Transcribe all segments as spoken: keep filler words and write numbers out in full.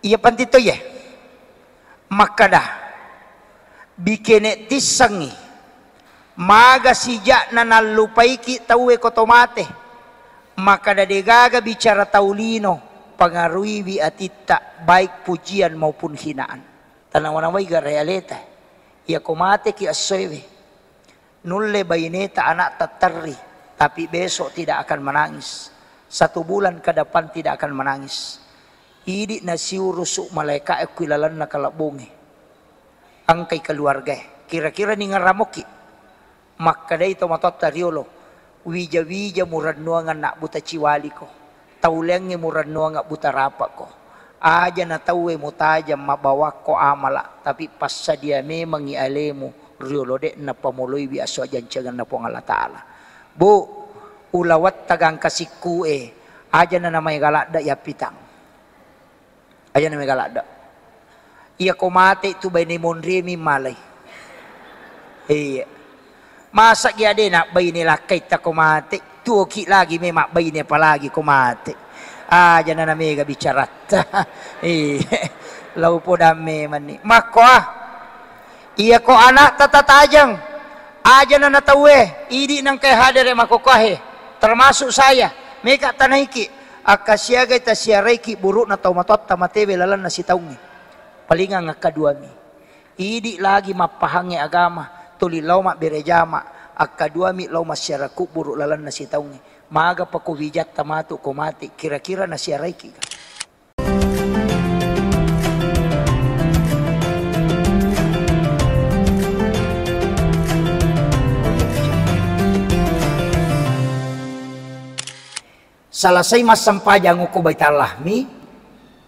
Iya panti to iye. Makkada, bikene tissengngi, maga sija'na nallupaiki tauwe ko to mate. Makkada degaga bicara tau lino pangaruiwi atitta, baik pujian maupun hinaan. Tanawa-nawai gare aleta. Iya ko mateki essoewe. Nulle baineta anakta terri, tapi besok tidak akan menangis. Satu bulan ke depan tidak akan menangis. Idi nasiurusu malaeka e ku lalenna kalebbungnge. Engkai keluargae. Kira-kira ningerramoki? Makkedai tomatoatta riolo, wija-wija murennuang anak buta ciwaliko. Tauleangnge murennuang buta rapakko. Aja na tauwe mutajang mabawakko amala, tapi passadia memengngi alemu riolo de' napamoloiwi asso ajancengenna Puang Allah Ta'ala. Bu, ulawatta gangka sikku e, aja na namaega ladde yappitang. Aja na maega ladde. Iya ko mate tu baine monri mi malai. Iya. Masa gi ade na baine lakkai ta ko mate, tuoki lagi me mabbaine apalagi ko mate. Aja na namega bicaratta. Iya. Lau podang memanni. Makko ah. Iya ko anakta tatajang. Aja na natauwe, idi nangkai hadere makokkohe. Termasuk saya. Meka tanaiki. Akka siagai tasiaraiki burukna tau matoatta matewe lalenna sitaungnge. Palingang akkaduami. Idi lagi mappahangnge agama, tuli lao mabbere jama, akkaduami lao massiara kuburu lalenna sitaungnge. Magapa ko wijatta matu ko mate, kira-kira nasiaraiki ga? Salasai massempajang okko Baitallahmi,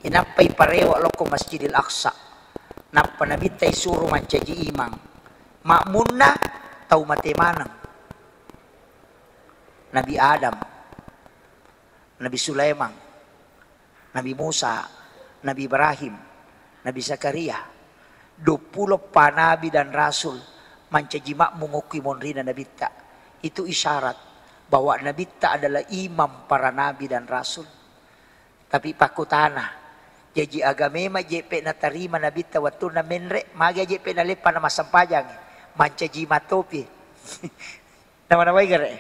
inappai parewa lokko Masjidil Aqsa. Nappa Nabitta isuro mancaji imang. Makmunna tau mate maneng. Nabi Adam, Nabi Sulaiman, Nabi Musa, Nabi Ibrahim, Nabi Zakaria, duappulo pa nabi dan rasul mancaji makmum okki monrina Nabitta. Itu isyarat bahwa Nabitta adalah imam para nabi dan rasul. Tapi pakkutana, jaji aga memang jeppe natarima Nabitta wettunna menre, magi jeppe naleppa namassempajang, mancaji matopi. Nama-namai gare.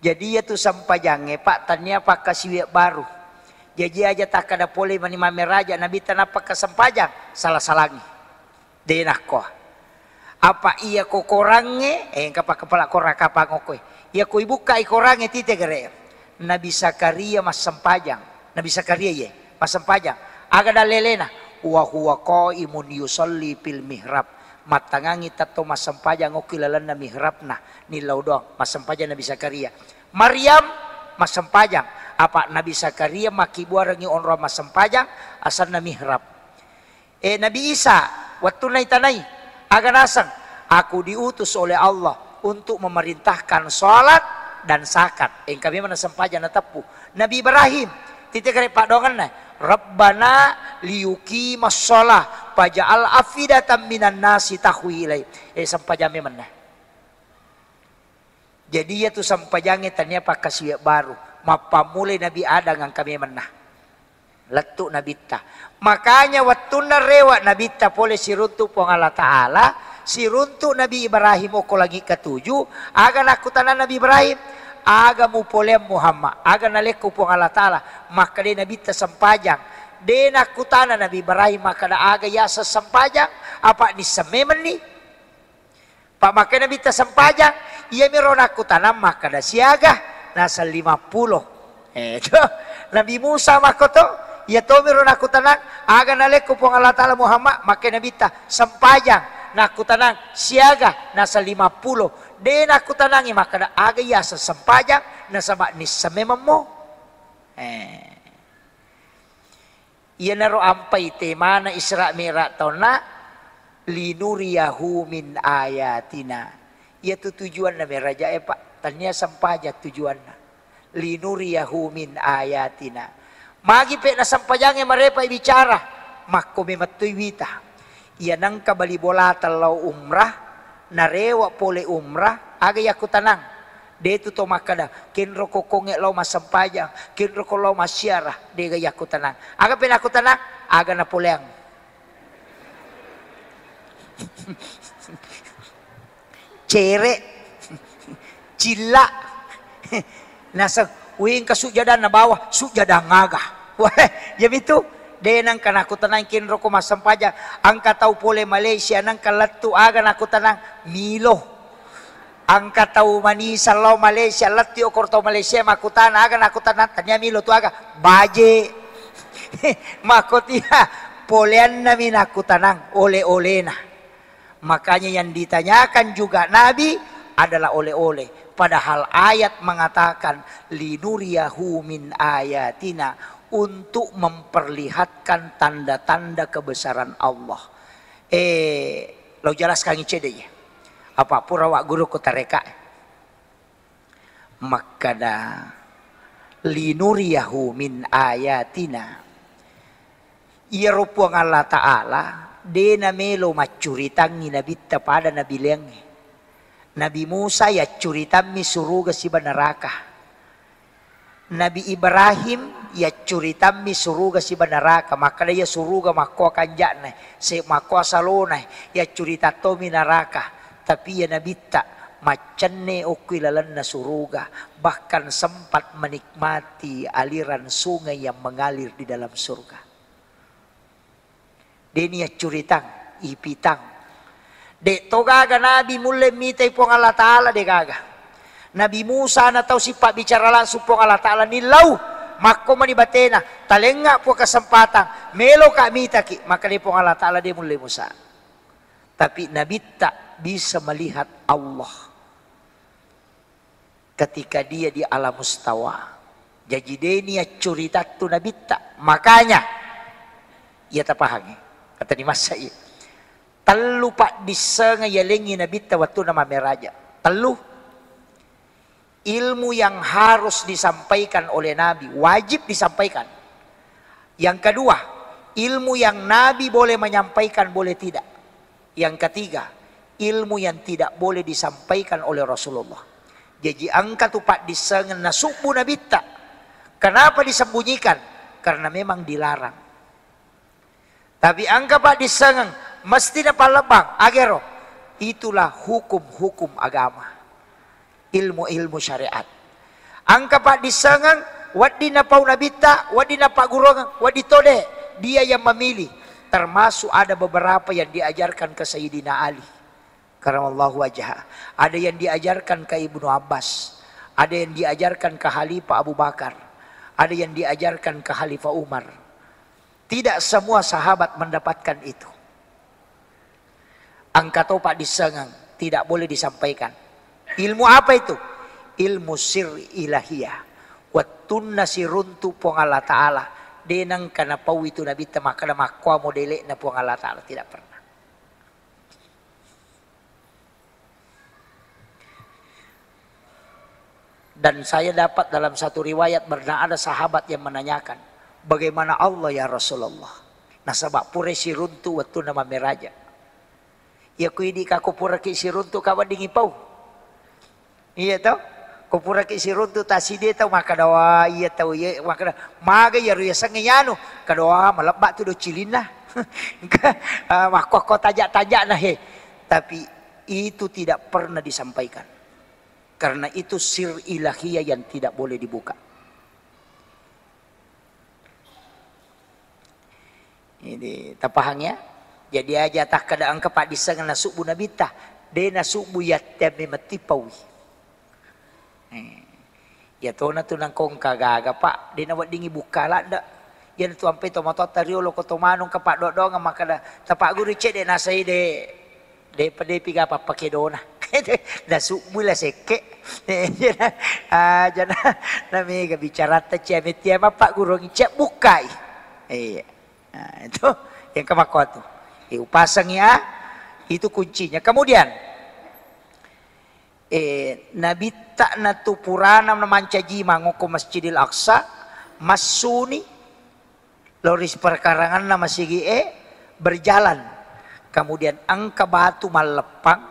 Jadi iyatu sempajangnge, Pak, tania pakkasiwiang baru. Jaji aja takkada pole mani mammeraja Nabitta nappa ka sempajang, sala-salangi. De nakko. Apa iya ko korangnge, eh, engka pakkapala korang kapang okkoe. Iya ko ibukkai korangnge tite gare. Nabi Zakaria massempajang. Nabi Zakaria iye, massempajang. Aga dallelena? Wa huwa qaimun yusalli fil mihrab. Mattangangi tetto massempajang okki lalenna mihrabna, nillau doang, massempajang Nabi Zakaria. Maryam massempajang, apa Nabi Zakaria makkibuarengngi onrong massempajang, asenna mihrab. Eh, Nabi Isa, wettunna itanai, aga naseng? Aku diutus oleh Allah untuk memerintahkan salat dan zakat. Engka memang nasempajang nateppu. Nabi Ibrahim, tite gare paddoangenna, "Rabbana liyuqimas shalah faj'al afidatan minan nasi tahwi ilai." Eh, sempajang memenna. Jadi iyatu sempajangnge tania pakkasiwiang baru. Mappammulai Nabi Adam engka memenna. Lettu Nabitta. Makanya wettunna rewa Nabitta pole siruntu Puang Allah Ta'ala, siruntu Nabi Ibrahim okko langi ketujuh, aga nakkutana Nabi Ibrahim, aga mupoleang Muhammad, aga nalekko Puang Allah Ta'ala, makkeda Nabitta sempajang. De nakkutana Nabi Ibrahim makkeda aga yaseng sempajang, apa nisseng memenni. Pak, makkedai Nabitta sempajang, iyamiro nakkutanang makkeda siaga, naseng limappulo. Eh, to, Nabi Musa makkoto, iya tomiro nakkutanang, aga nalekko Puang Allah Ta'ala Muhammad, makkedai Nabitta, sempajang, nakkutanang, siaga, naseng limappulo. De nakkutanangi makkeda, aga iyaseng sempajang, nasaba nisseng mememmo. Eh. Iyanaro ampai temana Isra Mi'raj taunna, "Linuriyahu min ayatina." Iyatu tujuanna meraja e, Pak. Tania sempajang tujuanna. "Linuriyahu min ayatina." Magi pe nasempajangnge marepa bicara, makko memettui wita. Iya nengka bali bolata lao umrah, narewa pole umrah, aga yakkutanang? De' tu to makkeda, "Kenro ko kongnge lao massempajang, kenro ko lao massiara." De'ga yakkutanang. Aga pena kutanang? Aga napoleang. Cere', cilla', naseng, "Wengka sujjadanna bawah, sujjadang aga?" Wah, iyamitu, de' nengka nakkutanang kenro ko massempajang. Engka tau pole Malaysia, nengka lettu, aga nakkutanang? Milo. Engka tau manisa lao Malaysia, lettu okor tau Malaysia makkutana, aga nakkutanang? Tania milo tu aga? Baje. Makkotia, poleannami nakkutanang, ole-olena. Makanya yang ditanyakan juga Nabi adalah oleh-oleh. Padahal ayat mengatakan, "Linuriyahu min ayatina," untuk memperlihatkan tanda-tanda kebesaran Allah. Eh, lo jelaskan cedde' ya. Apa pura wa guru ku tareka. Makkada, "Linuriyahu min ayatina." Iyaro Puang Allah Ta'ala de' namelo maccuritangngi nabitta pada nabileangnge. Nabi Musa yaccuritammi suruga siba neraka. Nabi Ibrahim yaccuritammi suruga siba neraka, makkada iya suruga makkoa kanja'na, se-, makkoa salona, yaccuritang tommi neraka. Tapi iya nabitta maccenne okko ilalenna suruga, bahkan sempat menikmati aliran sungai yang mengalir di dalam surga. De'ni yaccuritang, ipitang. De' to gaga nabi mulle mitai Puang Allah Ta'ala, de' gaga. Nabi Musa na tau sipabbicara langsung Puang Allah Ta'ala, nillau, makko mani batena, talengnga' Puang kesempatan, meloka mitaki, maka de' Puang Allah Ta'ala de' mulle Musa. Tapi nabitta bisa melihat Allah ketika dia di alam mustawa. Jaji de'ni accuritattu nabitta. Makanya, iya tapahangngi. Kata di masa iya. Tellu paddissengeng yalengngi nabitta wettunna mammeraja. Tellu. Ilmu yang harus disampaikan oleh Nabi, wajib disampaikan. Yang kedua, ilmu yang Nabi boleh menyampaikan, boleh tidak. Yang ketiga, ilmu yang tidak boleh disampaikan oleh Rasulullah. Jaji engka tu paddissengeng nasubbu nabitta. Kenapa disembunyikan? Karena memang dilarang. Tapi engka paddissengeng mesti napallebbang, agero. Itulah hukum-hukum agama. Ilmu-ilmu syariat. Engka paddissengeng, wedding napau nabitta, wedding nappagguruang, wedding to de'. Dia yang memilih. Termasuk ada beberapa yang diajarkan ke Sayyidina Ali karamallahu wajhah. Ada yang diajarkan ke Ibnu Abbas, ada yang diajarkan ke Khalifah Abu Bakar, ada yang diajarkan ke Khalifah Umar. Tidak semua sahabat mendapatkan itu. Engka to paddissengeng, tidak boleh disampaikan. Ilmu apa itu? Ilmu sir ilahiyah. Wettunna siruntu Puang Allah Ta'ala, de' nengka napau itu nabitta makkada makkoa modele'na Puang Allah Ta'ala, tidak pernah. Dan saya dapat dalam satu riwayat, pernah ada sahabat yang menanyakan, "Bagaimana Allah, ya Rasulullah?" Nasaba' purai siruntu wettunna mammeraja. Iya ku idi' ka ko puraki siruntu ka weddingngi pau. Iya to? Ko puraki siruntu tassiddi tau makkada, "Wa, iya tau iya," makkada, "Maga iyaro yasengnge yanu?" Kada, "Wa, malebba' tu do cilinna." Engka, ah, makkuakko taja'-taja'na he. Tapi itu tidak pernah disampaikan. Karena itu sir ilahiyah yang tidak boleh dibuka. Jadi, tapahang ya? Jadi aja takkada engka paddissengeng nasubbu nabitta, de' nasubbu yatteammi mettipaui. Eh, iya tona tu nangkongka gaga, Pak, de' naweddingngi bukka ladde'. Iyana tu ampe tomatoatta riolo ko to manung ka paddoang-doangeng makkada, "Tapagguru cedde' nasai de'." De'pa, de'pi ga pappakedona. Nasubbui la sekke'. Ajana, na mega bicaratta cia mettia mappaggurungi cia bukkai. Iya. Nah, itu yang kemakkuatu. Eh, upasengi, ah, itu kuncinya. Kemudian, eh, nabitta natu purana na mancaji mangoko Masjidil Aqsa, massuni lao ri perkaranganna masigi'e, berjalan. Kemudian engka batu malleppang,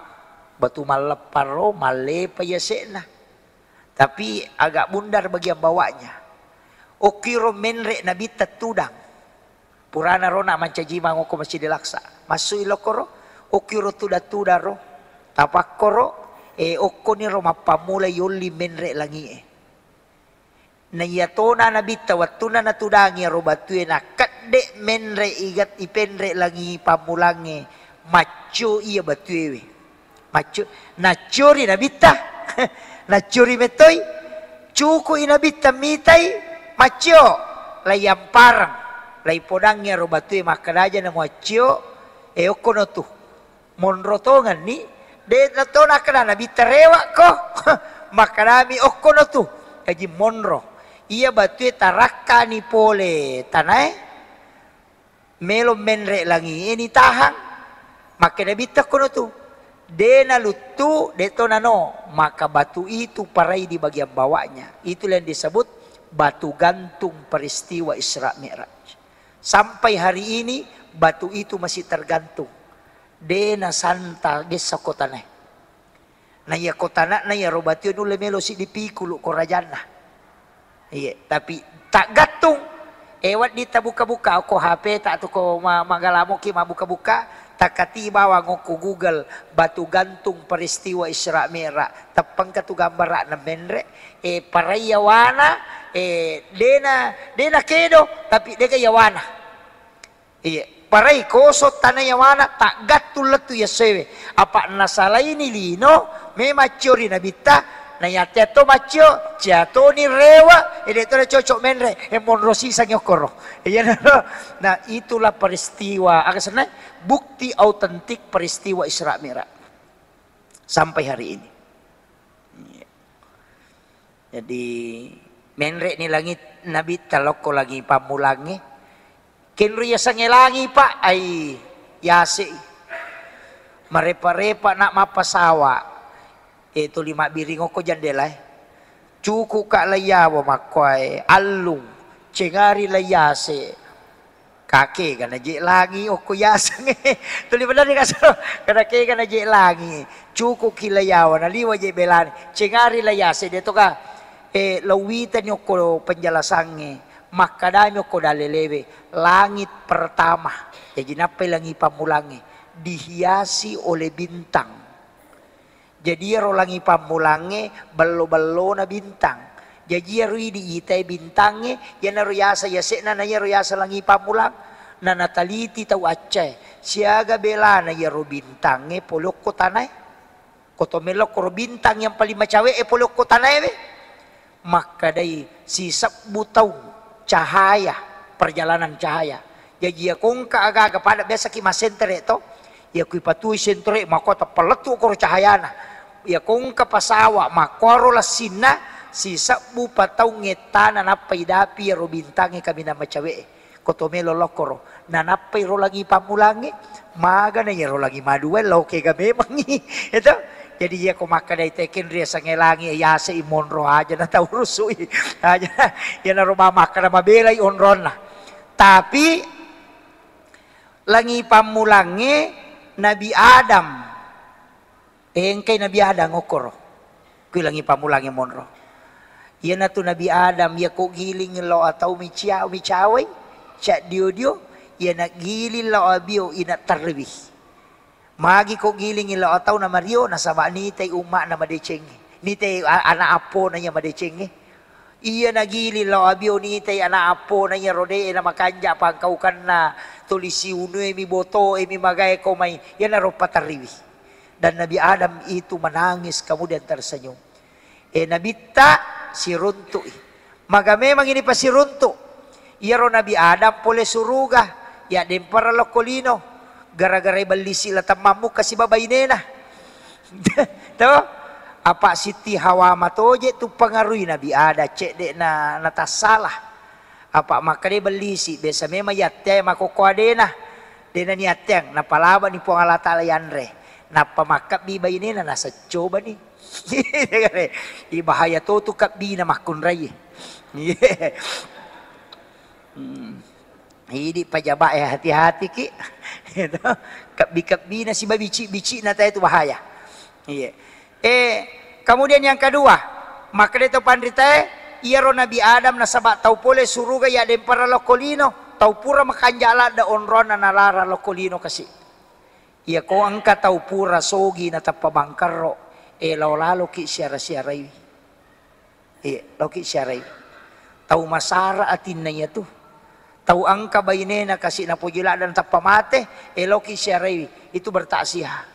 batu malleppang ro mallepa yase'na. Tapi agak bundar bagian bawahnya. Okkiro menre' Nabitta tudang. Purana ro na mancaji mangoko Masjidil Aqsa. Massu'i lokkoro, okkiro tudang-tudang ro. Tapakkoro, e, okkoni ro mappammula yolli menre' langi'e. Na iyatona Nabitta wettunna natudangi iyaro batue, nakedde' menre' igat-, ipenre' langi pammulangnge, maccio iya batuewe. Maccio, nacciori Nabitta, nacciori mettoi, cuku'i Nabitta mitai, maccio, laiyampareng, laipodangngi iyaro batue, makkeda aja namuaccio, e, okkono tu. Monro tongenni, de' nato nakkeda Nabitta rewa'ko. Makkedami okkono tu, jaji monro. Iya batue tarakkani pole tanae, melo menre' langi'e nitahang. Makkeda Nabitta okkono tu, de' naluttu, de' to nano, maka batu itu parai di bagian bawahnya. Itulah yang disebut batu gantung peristiwa Isra Mi'raj. Sampai hari ini batu itu masih tergantung. De' nasanta, de' sa kotanae. Na iya kotana'na iyaro batue nulle melo siddi pikulu ko rajanna. Iye, tapi taggattung. E, wedding tabuka-buka ko H P ta atau ko ma-, magalamoki mabbuka-buka, takkati bawang ko Google batu gantung peristiwa Isra Mi'raj. Teppengka tu gambara'na menre', e, parai yawana, e, de' na, de' nakedo, tapi de'ga yawana. Iya, parai kosong tana yawana, taggattung lettu yassewe. Apa nasalaini lino, memang ciori Nabitta, na yatteatto maccio, ciatoni rewa, e, de' to nacocok menre', e, monro sisangi okkoro. Iya, nah, itulah peristiwa, aga senna, bukti autentik peristiwa Isra Mi'raj sampai hari ini. Iya. Jadi, menre'ni langi Nabitta lokko langi pammulangnge. Kenro yasengnge langi, Pak, ai, yase'i. Marepa-repa na' mappasawa. E, tuli mabbiring okko jandelae. Cuku'ka' laiyawa makkuae, allung, cengari laiyase. Kakega naje' langi okko yasengnge. Tuli benerri kaso, kada kega naje' langi. Cuku'ki laiyawa, naliwa je' belani. Cengari laiyase, de' toka, e, lauwitani okko penjelasangnge. Makkadami okko dalelewe, langit pertama. Jaji nappai langi pammulangnge dihiasi oleh bintang. Jadi iyaro langi pammulangnge bello-bellona bintang. Jaji iyaro idi itae bintangnge, iyanaro yaseng yase'na na iyaro yaseng langi pammulang. Na nataliti tau accae, siaga belana iyaro bintangnge pole okko tanae. Ko to melokko ro bintang yang paling macawe'e pole okko tanaewe. Makkedai sisebbu taung cahaya, perjalanan cahaya. Jaji iya ko engka aga-aga pada biasaki massentere' to, iya ko ipatui sentore' makkuato palettu' koro cahayana. Iya ko engka pasawa makkuaro lassinna, sisebbu pa taung ettana nappa idapi iyaro bintangnge kaminang macawe'e. Ko to melo lokkoro, nanappai ro langi pammulangnge, magana iyaro langi maduae lao kega memangngi, eto. Jadi iya ko makkedai te kenri yasengnge langi, yase'i monro aja na tau rusui. Aja, iyanaro ma-, makkeda mabelai onronna. Tapi langi pammulangnge Nabi Adam. Engkai Nabi Adam okkoro. Kui langi pammulangnge monro. Iyanatu Nabi Adam, iya ko giling lao atau micia-, micawai, cia dio-dio, iyana giling lao abio ina tarriwi. Magi ko giling lao atau na mario, nasaba nitai umma'na madecengnge. Nitai a-, ana' appona iya madecengnge. Iya nagiling lao abio nitai ana' appona iyaro de'e namakanja' pangkaukanna, tuli siunuemi botoemi magae ko mai, iyanaro patarriwi. Dan Nabi Adam itu menangis kemudian tersenyum. E, Nabitta siruntu'i. Maga memang ini pasiruntu'. Iyaro Nabi Adam pole suruga, yaddempara lokko lino, gara-gara ibellisi' la temmammu kasi babainena. To? Apa Sitti Hawa matoje' tu pengaruhi Nabi Adam, cedde' na, natassala. Apa makkeda ibellisi', biasa memang yatteai makokko adena. Dena niatteang, napalabani Puang Allah Taala yanre. Nappa makkabbi bainena, naseccobani. Ibahaya to tu kabbina makkunrai. Hmm. Idi' pejabat e, hati-hati ki. Kabbi-kabbina siba bicik-bicikna tae tu bahaya. Iya. Eh, kemudian yang kedua, Makkeda to panritae, iyaro Nabi Adam nasaba tau pole suruga iya dempara lokko lino, tau pura makanja ladde onronna nalara lokko lino kasi. Iyako engka tau pura sogi nateppa bangkerro, e lao laloki siara-siaraiwi. Iya, laoki siaraiwi. Tau masara atinna iyatu. Tau engka bainena kasi napoji ladde nateppa mate, e laoki siaraiwi. Itu bertaksiah.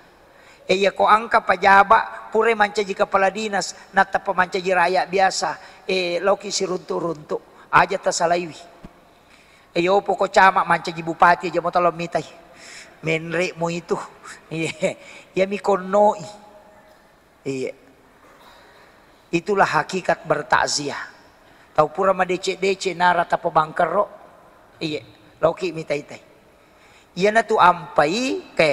E, iyako engka pajaba, purai mancaji kepala dinas, nateppa mancaji rakyat biasa, e, laoki siruntu-runtu, aja tasalaiwi. E, iyopoko camat mancaji bupati, aja mo talo mitai. Menre mo itu. Iya, iyami konnoi. Iya. Itulah hakikat bertakziah. Tau pura madeceng-deceng nara tappa bangkerro. Iya, laoki mitai-tai. Iyanatu ampai ke,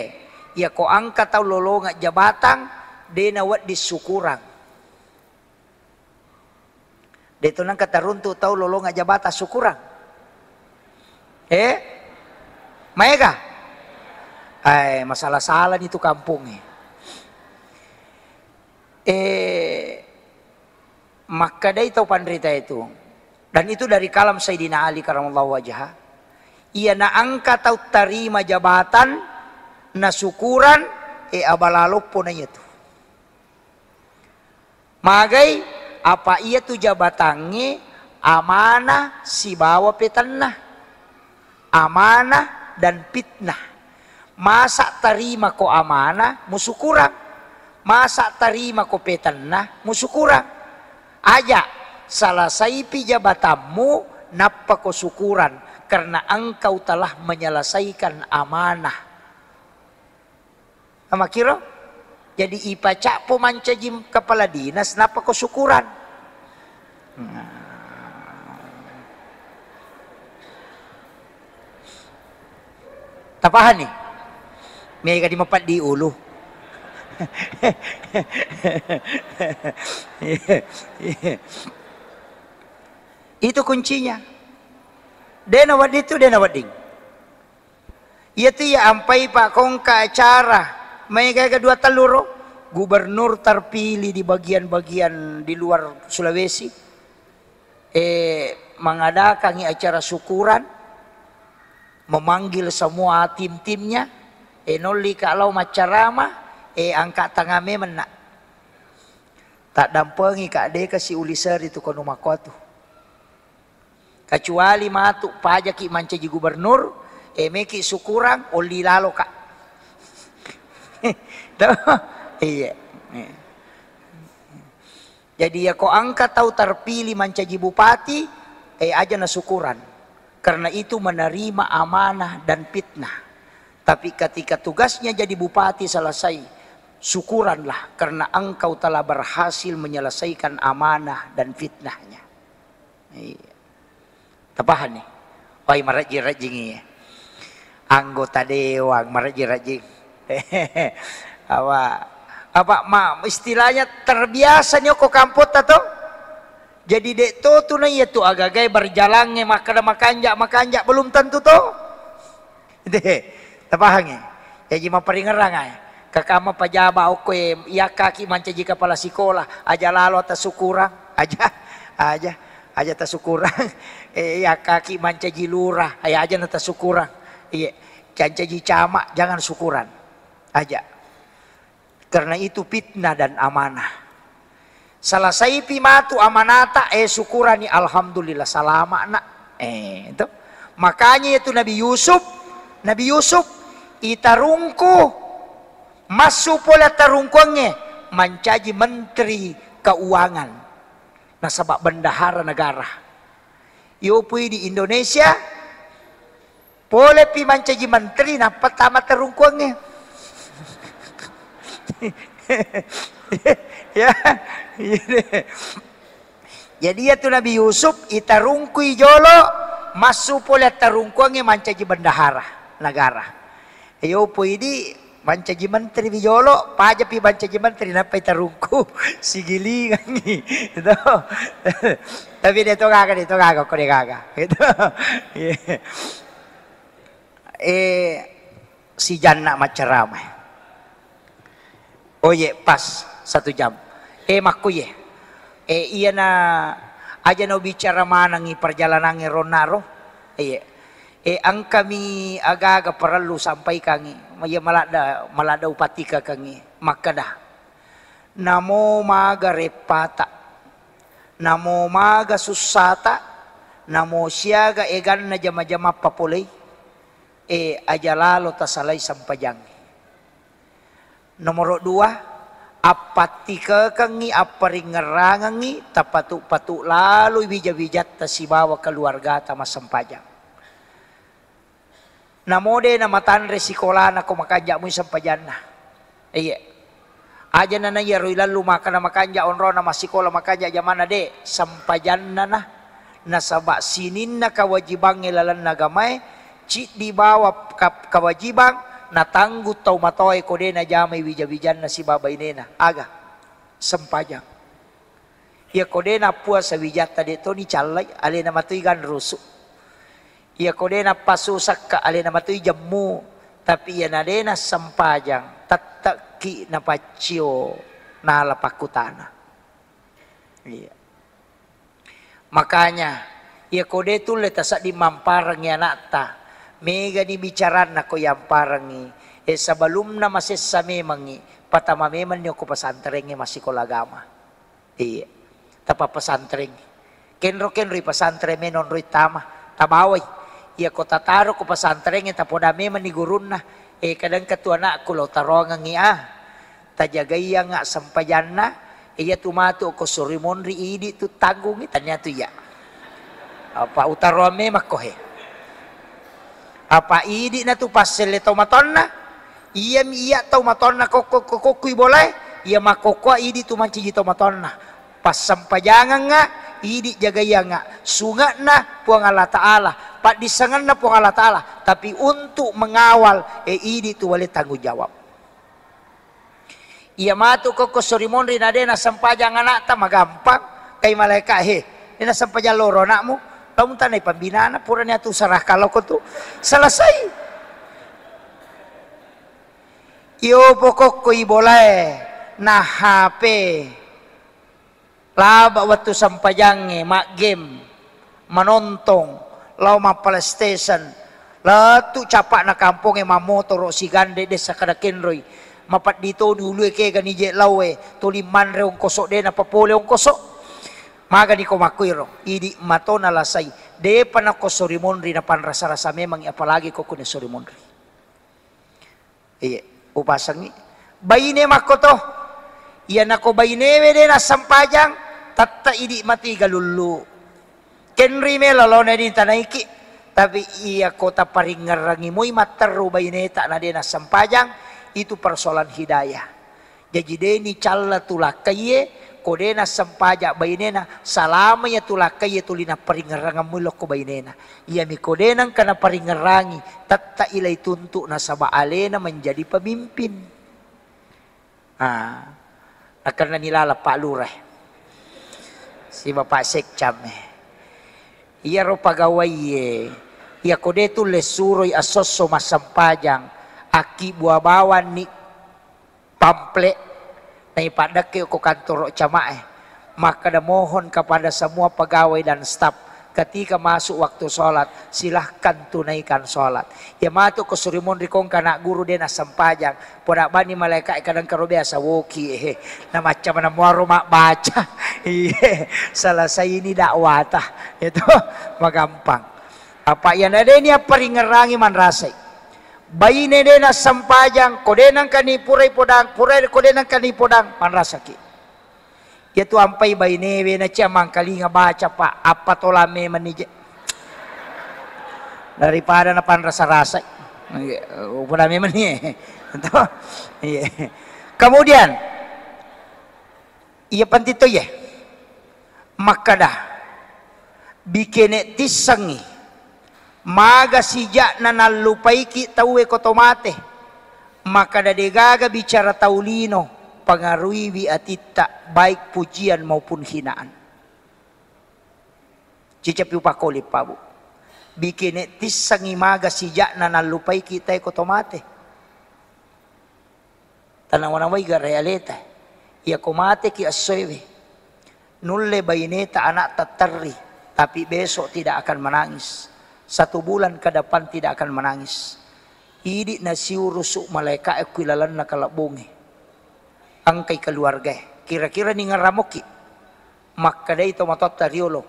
iyako engka tau lolongeng jabatang, de nawedding sukurang. De to nengka taruntu tau lolongeng jabatang sukurang. Eh? Maega? Eh, masalah-salani tu kampungnge. Eh, makkedai tau panrita itu, dan itu dari kalam Sayyidina Ali karamallahu wajhah, iyana engka tau tarima jabatan nasukuran, e, abala loppo na iyatu. Magai, apa iyatu jabatangnge amanah sibawa petenna. Amanah dan fitnah. Masa tarimako amanah, musukurang. Masa tarimako petenna, musukurang. Aja, salasaipi jabatammu, nappako sukuran, karena engkau telah menyelesaikan amanah. Amakkiro? Jadi ipacappo mancaji kepala dinas, nappako sukuran. Nah. Tapahanni? Mega di mapeddi ulu. Itu kuncinya. Dena wedding tu, dena wedding. Iyatu iya ampai pakkongka acara, maega-ega dua telluro, gubernur terpilih di bagian-bagian di luar Sulawesi, eh, mengadakangi acara syukuran, memanggil semua tim-timnya, eh, nollika lao maccarama, eh, angka tangang memenna. Taddampengika, de kasi uli seri tu konu makkotu. Kecuali matu pajaki mancaji gubernur, e, meki sukurang, olli laloka. Toh? Iya. Jadi, yako engka tau terpilih mancaji bupati, e, aja nasukuran. Karena itu menerima amanah dan fitnah. Tapi ketika tugasnya jadi bupati selesai, syukuranlah karena engkau telah berhasil menyelesaikan amanah dan fitnahnya. Iya. Tapahanni? Wai, marejjing-rejjingi. Anggota dewan marejjing-rejjing. Apa, apa ma, istilahnya terbiasa ni okko kampotta to. Jadi de to tu na iya tu agagai berjalangnge makkeda makanja, makanja, belum tentu to. De, tapahangngi. Jaji maparingerrang ae. Kakama pajaba okko e, iyakkaki mancaji kepala sikola, aja lalo tasukurang, aja, aja, aja tasukurang. Eh, iyakkaki mancaji lurah, aja, aja na tasukurang. Iya, mancaji camat, jangan sukuran. Aja. Karena itu fitnah dan amanah. Salasaipi matu amanata, eh, syukurani, alhamdulillah, salama, nak. Eh, itu. Makanya itu Nabi Yusuf, Nabi Yusuf itarungku, massu pole tarungkuangnge, mancaji menteri keuangan. Nasaba bendahara negara. Yopui di Indonesia, polepi mancaji menteri, nappa tama tarungkuangnge. Ya, iya deh. Jadi, iyatu Nabi Yusuf itarungkui jolo, massu pole tarungkuangnge mancaji bendahara negara. Yopui di mancaji menteri wi jolo, pajapi mancaji menteri, nappai tarungku, sigilingangi. Gitu. Tapi de to gaga, de to gaga, ko de gaga. Gitu. Iya. Eh, sijanna maccarama. Oh, iye, pas satu jam. Eh, makkuye. E, iyana aja no bicara manengngi perjalanangnge ronnaro. Iya. E, engkami aga-aga parellu sampaikangngi. Iya maladda, maladda upattikakengngi. Makkeda, namo maga reppata, namo maga sussata, namo siaga eganna jama-jamang papolei, e, aja lalo tasalai sempajangnge. Nomoro dua, appattikekengngi, apparingngerangengngi, tapatu-patu laloi wija-wijatta sibawa keluargata massempajang. Namo de namatanre sikolana ko makanja mui sempajanna. Iya. Aja nana iyaro ilallu makkeda makanja onrona massikola makanja jamanna de, sempajanna na. Nasaba sininna kewajibangnge lalenna agamae, ciddi bawa ka-, kewajibang natanggung tau matoae ko de najamai wija-wijanna sibawa bainena. Aga? Sempajang. Iyako de nappuasa wijatta de toni callai, alena matoi ganrusu. Iyako de nappasusakka, alena matoi jemmu. Tapi iyana de nassempajang, tette'ki napaccio nala pakkutana. Iya. Makanya, iyako de tulle tasedding mamparengngi anakta, megani bicaranna ko yamparengngi, e, sebelumna masessa memengngi, patama memenni okko pesantrengnge massikola agama. Iya. Tapa pesantrengnge. Kenro-kenroi pesantren menonroi tama, tabawai. Iyako tataro ko pesantrengnge tapoda memenni gurunna, e, kadang ketua anakku lo tarongengngi, ah. Tajagaiyangnga sempajanna, iyatu matu ko suri monri idi tu tanggungngi, tania tu iya. Apa utaroang memakko he. Apa idi na tu passelle tau matonna, iyami iya tau matonna kokko, kokko, kokko ibolae, iya makkokkoa idi tu manciji tau matonna. Passempajangengnga, idi jagaiyangnga, sunge'na Puang Allah Ta'ala, paddissengenna Puang Allah Ta'ala, tapi untuk mengawal, e, idi tu wale tanggung jawab. Iya matu kokko sori monri na de nassempajang anakta, magampang. Kai malaeka, he, de nassempajang loro anakmu, tau mutanai pambinana, purani atu serahkan loko tu. Selesai. Iyo pokokko ibolae, na H P. Laba wettu sempajangnge, maggame, manontong, lao ma PlayStation, lettu capa'na kampongnge, mammotoro, sigande, dessa kada kenroi, mapeddi toni ulue kegani je laoe, tuli manre ongkoso, de napapole ongkoso. Magani ko makkuiro, idi mato nalasai, depa nakko sori monri, napanrasa-rasa memangngi, apalagi ko kune sori monri. Iye, upasengngi. Baine makkoto. Iyanako bainewe de nassempajang, tette idi mati galullu. Kenri melo lone ditanaiki. Tapi iyako taparingngerangi moi matteru baineta na de nassempajang, itu persoalan hidayah. Jaji, de nicalla tu lakkaiye, ko de nassempajang bainena, salama iya tu lakkaiye tuli napparingngerangeng mui lokko bainena. Iyami ko de nengka naparingngerangi, tette ilai tuntu nasaba alena menjadi pemimpin. Ah, nakennani laleng Pak Lurah si Bapak Sekcam. Iyaro pagawaiye, iyako de tulle suroi esso-esso massempajang, akkibbua bawanni pamflet, naipaddekke ko kantoro camae, makkeda, "Mohon kepada semua pegawai dan staf, ketika masuk waktu sholat, silahkan tunaikan sholat." Iya matu ko suri monri kongka anak guru de nassempajang, poda bani malaika e kadang karo biasa woki, eh, na macca mana muaro mabbaca. Iya, selesai ini dakwata. Itu magampang. Apa iya na de ni apparingngerangi manrasai. Baine de nassempajang, ko de nengkani purai podang, purai ko de nengkani podang, manrasaki. Iyatu ampai bainewe nacia mangkalinga baca, Pak, appatola memenni je. Daripada napanrasa-rasai. Iya, upoda memenni. Toh? Iya. Kemudian, iya penting to, iya. Makkeda, bikene tissengngi, maga sija'na nallupaiki tauwe ko to mate, makkeda degaga bicara tau lino pangaruiwi atitta, baik pujian maupun hinaan. Cicapi upakoli, Pak, Bu. Bikene tissengngi maga sija'na nallupaiki tae ko to mate. Tanawa-nawai gare aleta. Iyako mateki essoewe, Nulle baineta anakta terri, tapi besok tidak akan menangis. Satu bulan ke depan tidak akan menangis. Idi nasiurusu malaika e ku lalenna kalebbungnge. Engkai keluargae. Kira-kira ningerramoki? Makkedai tomatoatta riolo,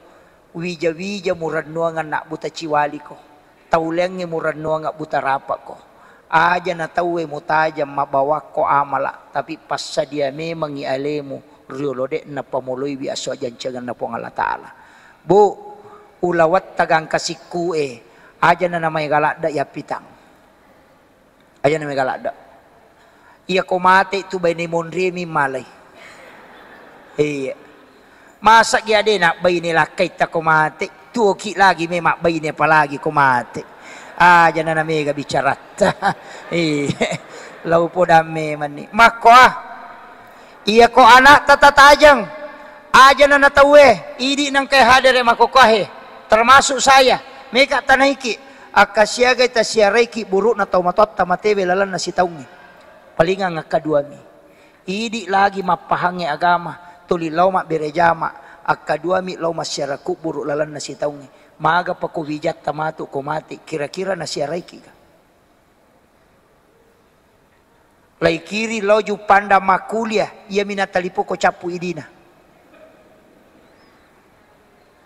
"Wija-wija murennuang anak buta ciwaliko. Tauleangngi murennuang buta rapakko. Aja na tauwe mutajang mabawakko amala, tapi passadia memangngi alemu riolo de'na pamoloiwi asso ajancengenna Puang Allah Ta'ala." Bu, ulawatta gangka sikku e, aja na namaega ladde yappitang. Aja na mega ladde. Iya ko mate tu baine monri mi malai. Iya. Masa gi ade na baine lakkai ta ko mate, tuoki lagi me mabbaine apalagi ko mate. Aja na na mega bicaratta. Iya. Lau podang memanni. Makko ah. Iya ko anakta tatajeng, aja na natauwe, idi nengkai hadere makokohe, termasuk saya, mega tanaiki, akka siagai tasiaraiki burukna tau matoatta matewe lalenna sitaungnge. Palingang akkaduami. Idi lagi mappahangnge agama, tuli lao mabbere jama, akkaduami lao massiara kuburu lalenna sitaungnge. Magapa ko wijatta matu ko mate, kira-kira nasiaraiki ga? Laikiri lao Juppandang makkuliah, iyami natalipoko cappu idina.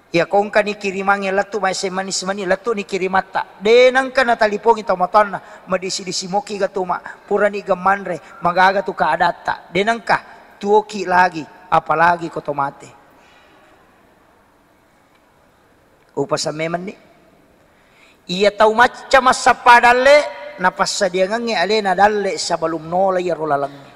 Iya kongkani kirimangnge lettu ma S M A ni semani lettu ni kirimatta. De nengka natalipongi tomatoanna, madisi-disi moki ga tuma, purani ga manre, magaga tu keadatta. De nengka, tuoki lagi, apalagi ko to mate. Upasang memanni. Iya tau macca massappa dalle, napassadiangengngi alena dalle sebelum nola iyaro lalengnge.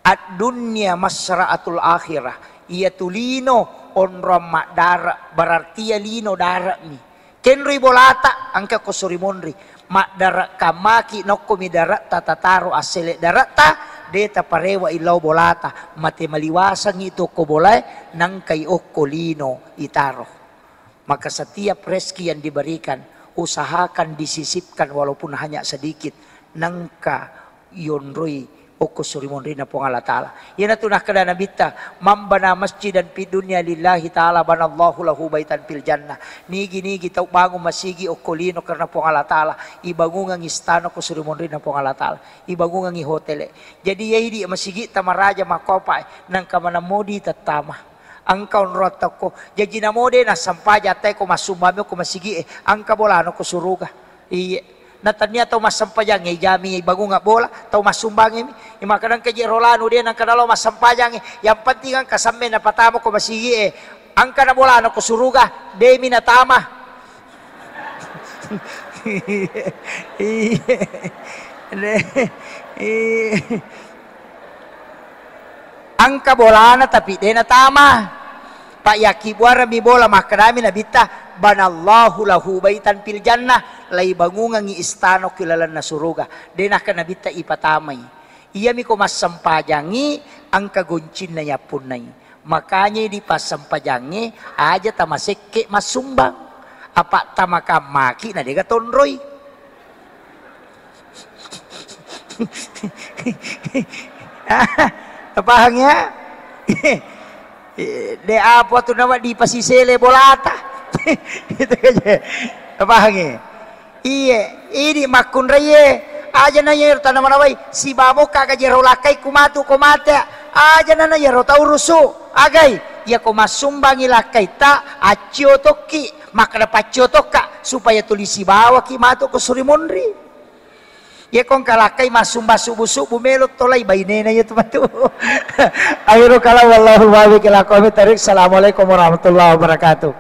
Ad-dunya masra'atul akhirah. Iya tu lino onrong maddare, berarti iya lino dare'mi. Kenroi bolata, engka ko suri monri. Maddare kammaki nokkomi dare'ta tataro assele dare'ta, de taparewa illau bolata, mate maliwasangngi tu okko bolae, nangkai okko lino itaro. Maka setiap rezeki yang diberikan, usahakan disisipkan walaupun hanya sedikit, nengka yonroi okko suri monrina Puang Allah Ta'ala. Iyanatu nakkeda Nabitta, "Man bana masjidan fid dunya lillahi ta'ala banallahu lahu baitan fil jannah." Nigi-nigi tau bangung masigi okko lino karena Puang Allah Ta'ala, ibangungang istana ko suri monrina Puang Allah Ta'ala, ibangungangi hotele. Jadi iya idi masigitta maraja makkopa, nangka manemmodi tettama. Engka onrong tokko, jaji namo de nassempajang attae ko massumbammi ko masigi'e, engka bolana ko suruga. Iye. Na tania tau massempajangnge ijami bangunga bola, tau massumbangngemi. Imakkedang ke jero lanu de nangka nalo massempajangnge. Yang penting engka semme napatama ko masigi'e, engka na bolana ko suruga, demi natama. Iye. Iye. De. Iye. Engka bolana tapi de natama. Pak, yakkibuarami bola, makkedami Nabitta, "Banallahu lahu baitan fil jannah," laibangungengngi istana ki lalenna suruga. De nakka Nabitta ipatamai. Iyami ko massempajangngi engka goncinna yappunnai. Makanya di passempajangnge aja tamasekke massumbang. Apa tamakammaki na dega tonroi. Pahang ya? De apa tu nama dipasisele bolata. Itu aja. Pahang ya? Iye, idi makkunraiye. Aja na yero tanamanawai. Sibabo ka jero lakkai ku matu ko mate. Aja na yero tau rusu. Agai, iya ko massumbangi lakkai ta, accio tokki. Makkeda paccio tokka supaya tuli sibawaki matu ko suri monri. Iya ko engka lakkai massumba subu-subu melo tolai bainena iya tu matu. Akhirul kalam, wallahul muwaffiq ila aqwamit thariq. Assalamualaikum warahmatullahi wabarakatuh.